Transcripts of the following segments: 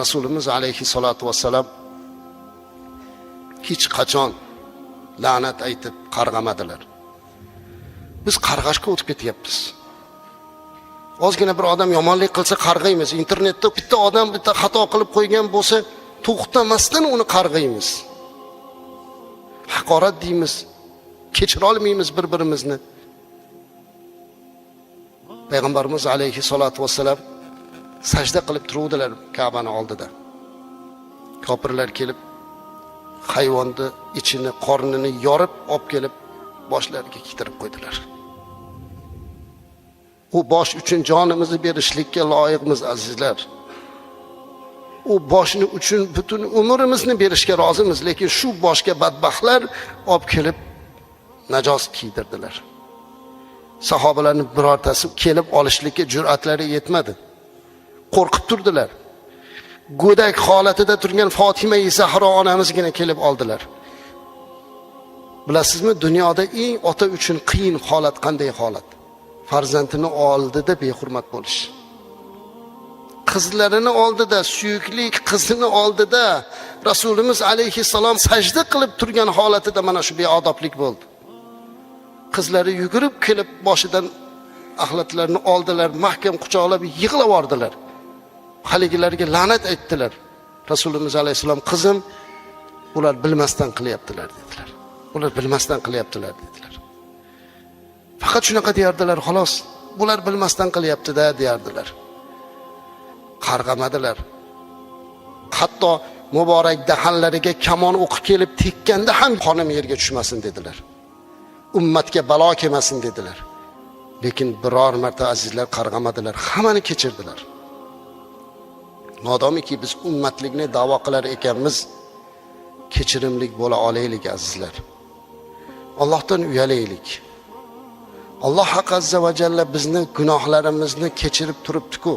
Rasulimiz alayhissalotu vassalam hech qachon la'nat aytib qarg'amadilar. Biz qarg'ashga o'tib ketyapmiz. Ozgina bir odam yomonlik qilsa qarg'aymiz. Internetda bitta odam bitta xato qilib qo'ygan bo'lsa, to'xtamasdan uni qarg'aymiz. Haqorat deymiz. Kechira olmaymiz bir-birimizni. Payg'ambarimiz alayhissalotu vassalam sajda qilib turuvdilar Ka'bani oldida. Kofirlar kelib hayvonni ichini, qornini yorib olib kelib boshlariga kiydirib qo'ydilar. U bosh uchun jonimizni berishlikka loyiqmiz, azizlar. U boshni uchun butun umrimizni berishga rozimiz, lekin shu boshga badbaxtlar olib kelib najos kiydirdilar. Sahobalarning birortasi kelib olishlikka jur'atlari yetmadi. Qo'rqib turdilar. Go'dak holatida turgan Fotima Zahro onamizgina kelib oldilar. Bilasizmi, dunyoda eng ota uchun qiyin holat qanday holat? Farzandini oldida behurmat bo'lish. Qizlarini oldida, suyukli qizini oldida Rasulimiz alayhissalom sajda qilib turgan holatida mana shu beodoblik bo'ldi. Qizlari yugurib kelib boshidan axlatlarini oldilar, mahkam quchoqlab yig'lab yubordilar. Haligilarga la'nat aytdilar. Rasulimiz alayhissalom, qizim, ular bilmasdan qilyaptilar dedilar. Ular bilmasdan qilyaptilar dedilar. Faqat shunaqa deyardilar, xolos. Bular bilmasdan qilyapti-da deyardilar. Qarg'amadilar. Hatto muborak dahanlariga kamon o'qi kelib tekkanda ham qonim yerga tushmasin dedilar. Ummatga balo kelmasin dedilar. Lekin biror marta, azizlar, qarg'amadilar, hammani kechirdilar. Modomiki biz ummatlikni da'vo qilar ekanmiz, kechirimlik bo'la olaylik, azizlar. Allohdan uyalaylik. Alloh haq azza va jalla bizni gunohlarimizni kechirib turibdi-ku.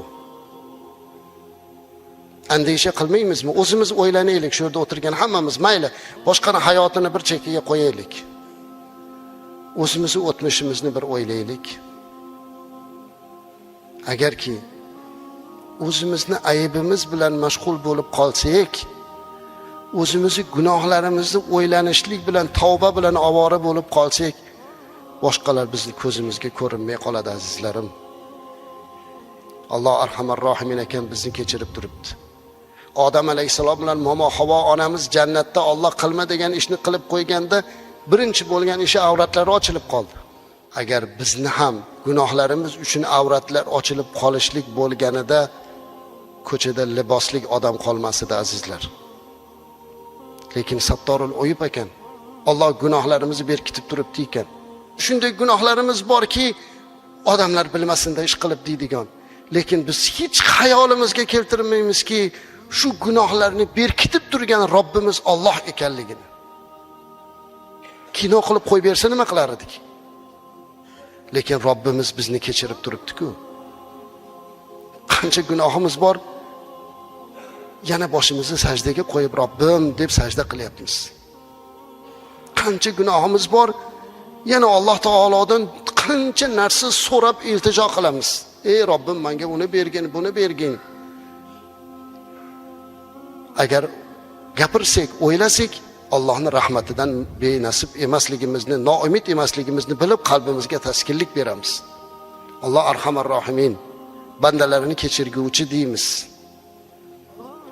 Andisha qilmaymizmi? O'zimiz o'ylanaylik, shu yerda o'tirgan hammamiz, mayli, boshqani hayotini bir chekkaga qo'yaylik. O'zimizni o'tmishimizni bir o'ylaylik. Agarki o'zimizni aybimiz bilan mashg'ul bo'lib qolsak, o'zimizni gunohlarimizni o'ylanishlik bilan, tavba bilan ovora bo'lib qolsak, boshqalar bizni ko'zimizga ko'rinmay qoladi, azizlarim. Alloh arhamar rohimin ekan, bizni kechirib turibdi. Odam alayhissalom bilan momo Havo onamiz jannatda Alloh qilma degan ishni qilib qo'yganda birinchi bo'lgan ishi avratlari ochilib qoldi. Agar bizni ham gunohlarimiz uchun avratlar ochilib qolishlik bo'lganida ko'chada liboslik odam qolmas edi, azizlar. Lekin Sattorul uyub ekan. Alloh gunohlarimizni berkitib turibdi ekan. Shunday gunohlarimiz borki, odamlar bilmasinda ish qilib deydigan. Lekin biz hech xayolimizga keltirmaymizki, shu gunohlarni berkitib turgan Robbimiz Alloh ekanligini. Kino qilib qo'yib bersa nima qilar edik? Lekin Robbimiz bizni kechirib turibdi-ku. Qancha gunohimiz bor, yana boshimizni sajdaga qo'yib Robbim deb sajda qilyapmiz. Qancha gunohimiz bor, yana Alloh taolodan qancha narsa so'rab iltijo qilamiz. Ey Robbim, menga uni bergin, buni bergin. Agar gapirsak, o'ylasak, Allohning rahmatidan benasib emasligimizni, noumid emasligimizni bilib qalbimizga taskinlik beramiz. Alloh arhamar rohimin, bandalarini kechirguvchi deymiz.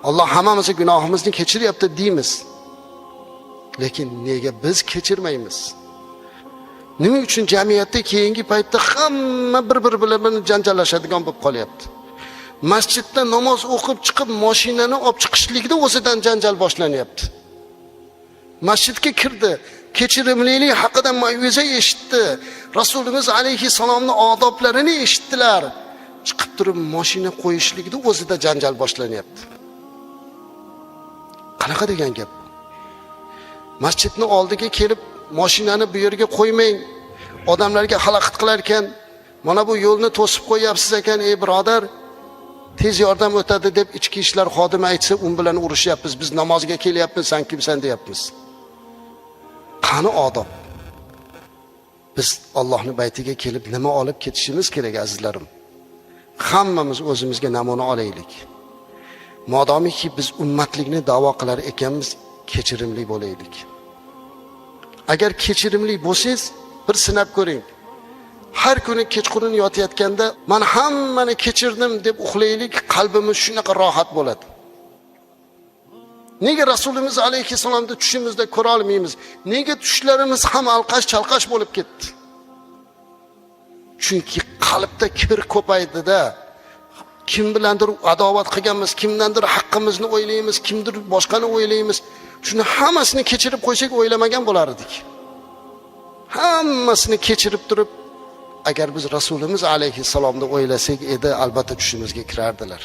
Alloh hammamizni gunohimizni kechiryapti deymiz. Lekin nega biz kechirmaymiz? Nima uchun jamiyatda keyingi paytda hamma bir-biri bilan janjallashadigan bo'lib qolyapti? Masjidda namoz o'qib chiqib mashinani olib chiqishlikda o'zidan janjal boshlanyapti. Masjidga kirdi, kechirimlilik haqida mav'iza eshitdi. Rasulimiz alayhissalomning odoblarini eshitdilar. Chiqib turib mashina qo'yishlikda o'zida janjal boshlanyapti. Qanaqa degan gap? Masjidni oldiga kelib mashinani bu yerga qo'ymang, odamlarga xalaqit qilar ekan, mana bu yo'lni to'sib qo'yapsiz ekan, ey birodar, tez yordam o'tadi deb ichki ishlar xodimi aytsa, u bilan urushyapmiz. Biz namozga kelyapmiz, san kimsan deyapmiz. Qani odob? Biz Allohning baytiga kelib nima olib ketishimiz kerak, azizlarim? Hammamiz o'zimizga namuna olaylik. Modomiki biz ummatlikni da'vo qilar ekanmiz, kechirimli bo'laylik. Agar kechirimli bo'lsangiz, bir sinab ko'ring. Har kuni kechqurun yotayotganda "Man hammani kechirdim" deb uxlaylik, qalbimiz shunaqa rohat bo'ladi. Nega Rasulimiz alayhissalomni tushimizda ko'ra olmaymiz? Nega tushlarimiz ham alqash-chalqash bo'lib ketdi? Chunki qalbda kir ko'paydida. Kim bilandir adovat qilganmiz, kimdandir haqqimizni o'ylaymiz, kimdir boshqani o'ylaymiz. Shuni hammasini kechirib qo'ysak, o'ylamagan bo'lar edik. Hammasini kechirib turib, agar biz Rasulimiz alayhissalomni o'ylasak edi, albatta tushimizga kirardilar.